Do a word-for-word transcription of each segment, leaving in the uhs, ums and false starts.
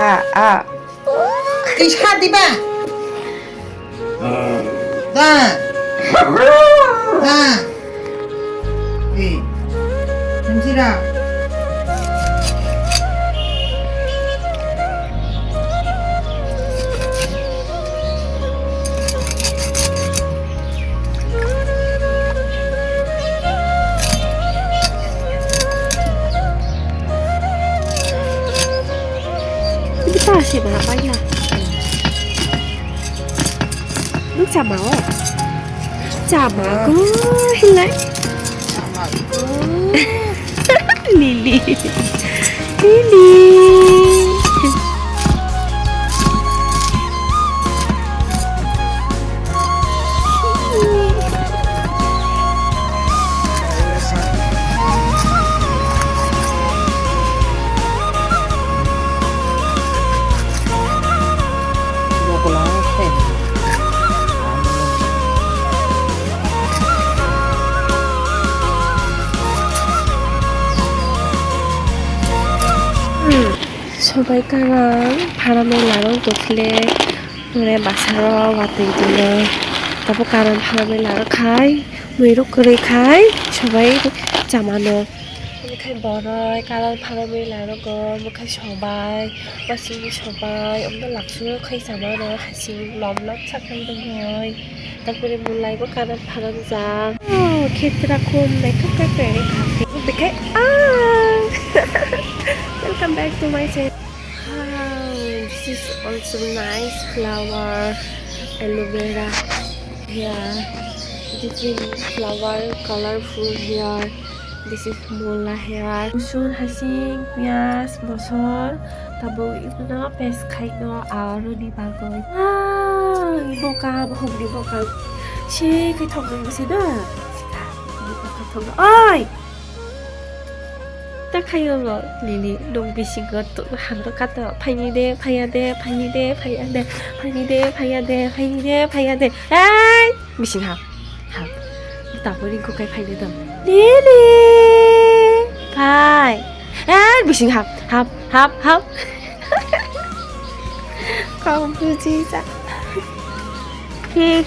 A, a. Twi sa diba? Da. Da. Di. Samsira. Ini pasi mana banyak? Nuk sama o. Sama ko hilai. Lili. Lili. Sobai karang pharamwi larok dokle mane basaro watwi dino. Tabuk karang pharamwi larok khai, mwirok kwrwi khai sobai chamano. Omo khai boroi kalar pharamwi larogo, omo khai sobai, masingni sobai, omo laksu khai samano, hasing lom lom sakai rogoi. Tapore mulai bo kalar pharangjak. Oh, khetra khum naithok khe pere kha. Omo khai, ah! Welcome back to my channel. Wow, this is also nice flower, aloe vera here, different flower, colorful here. This is mula here. Rosun, hasing, piyaj, mosol, tabuk ebono paste khaino aroni bagwi. Ah, bokam, hokni bokam. Se khe thoknwi bwsai no? Bokam thokno. Oi! Ta khayo bo, Lili, nwng bisingo to-, hamrwkha to, phaini de, phaiya de, phaini de, phaiya de, phaini de, phaiya de, phaini de, phaiya de. Ei, bising hap, hap. Tabuk ringkuk khai phaini de. Lili, phai. Ei, bising hap, hap, hap, hap. Kok buji ja. Hmm.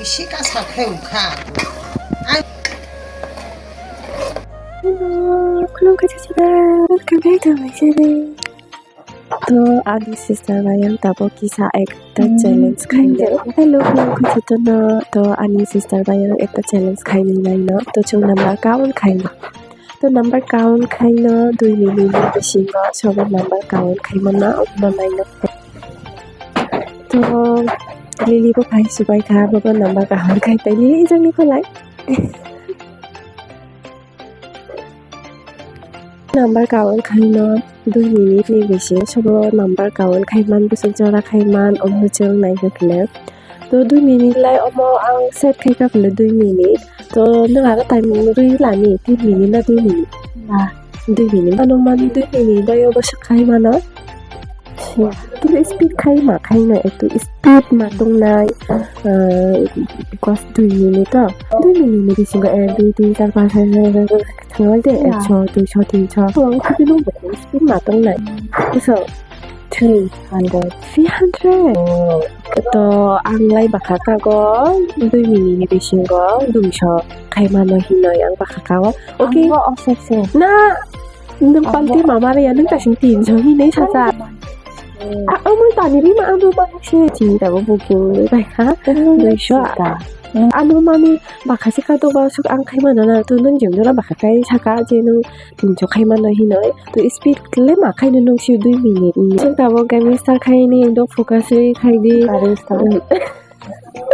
Bisi kasa khe wngkha. Hello, khulumkha jajaba. Welcome back to my channel. To ani sister bai ang tabuk kisa ekta challenge khainai. Hello, khulumkha jotono. To ani sister bai ang ekta challenge khainai naino. To chwng number count khainai. To number count khaino dui minute ni bisingo sobo number count khaimano omo naino. To Lili bo phai subai kha, bobo number count khai pai Lili jani kholai. Number count khaino dui minute ni bisingo sobo number count khaiman, bwswk jora khaiman, omo chwng naikhe khwlai. To dui minute lai omo ang set khai kha phile dui minute. To nwng aro time rwi lani tin minute na dui minute? Ba, dui minute. Ano mani dui minute bai obo swk khai mano. Tini speed khai ma khai na, etu speed ma tongnai, ah, because dui minute to. Dui minute ni bisingo ek, dui, tin, char, panch, soi, sat, aat, thangwi de, ekso, duiso, tinso. To ang khubi nung speed ma tongnai. So, three hundred. Three hundred. To ang lai bwkha kago dui minute ni bisingo duiso khai mano hinwi ang bwkha kago. Okay. Ang bo office se. Na, nwng palti mama re ya, nwng kasing tinso hinwi sacha. Ah, omo tani bima ang bo bang se. Chini tabo booking bai kha. Duiso ta. Ano mani bwkha se ka to ba suk ang khai mano na. To nwng jemjora bwkha kai saka je nwng tinso khai mano hinwi. To speed le ma khaino nung si dui minute. Chwng tabuk gari start khaini ekdom focus wi khai di. Gari start.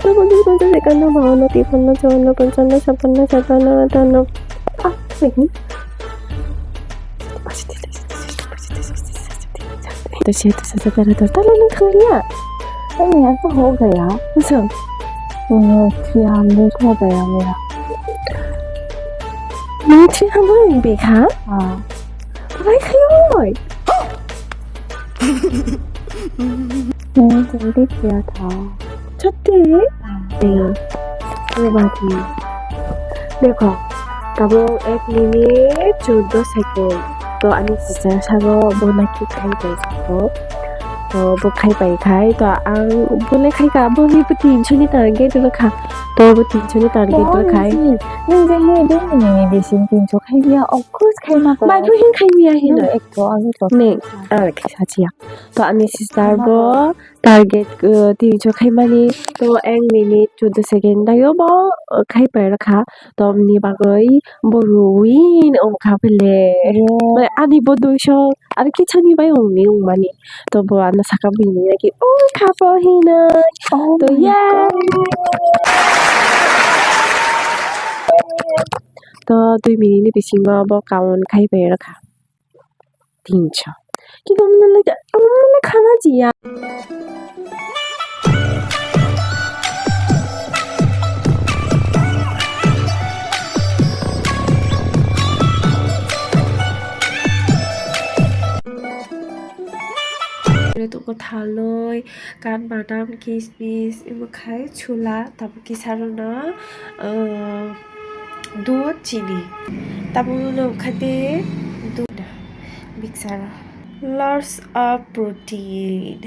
Tamo di ponchas ekanno bawanno tipanno chouwanno ponchonno chappanno sattanno attanno. Ah, wait. Tala nung thangya? Ani, ang to hok gaya. Uso. Three hundred hok gaya mera. Nung three hundred ni bekha? Ah. Bai khai oi. Nung twenty kya tha? Chatti? Ah. Dei. Oi baki. Dekho, tabuk ek minute chuddo second. To ani sister sabo bo naki khai pai sabo. To bo khai pai khai to ang bo le khai ka bo ni bo tinso ni target ro kha. To bo tinso ni target ro khai. Nung je he dun ni bisin tinso khai ya, of course khai ma ko. Bai bo hin khai miya hin. Nung ek to ang to. Ne, ang khai sa chiya. To ani sister bo target, uh, tinso khaimani to ek minute chuddo second daio bo, uh, khai pai rwkha. To ni bagwi bo ruin wngkha bele. Ani bo duiso aro kichani bai wngni wngmani. To bo ano saka bini naki wngkha bo hinwi. To ya. To dui minute ni bisingo bo count khai pai rwkha. Tinso. Kintu omo nolai, omo nolai khana jiya. Thalwi, kan badam, kismis, imo khai chula, tabuk kisa rwno, ah, dudh, chini. Tabuk rwno kha de dudh, mixer. Lots of protein.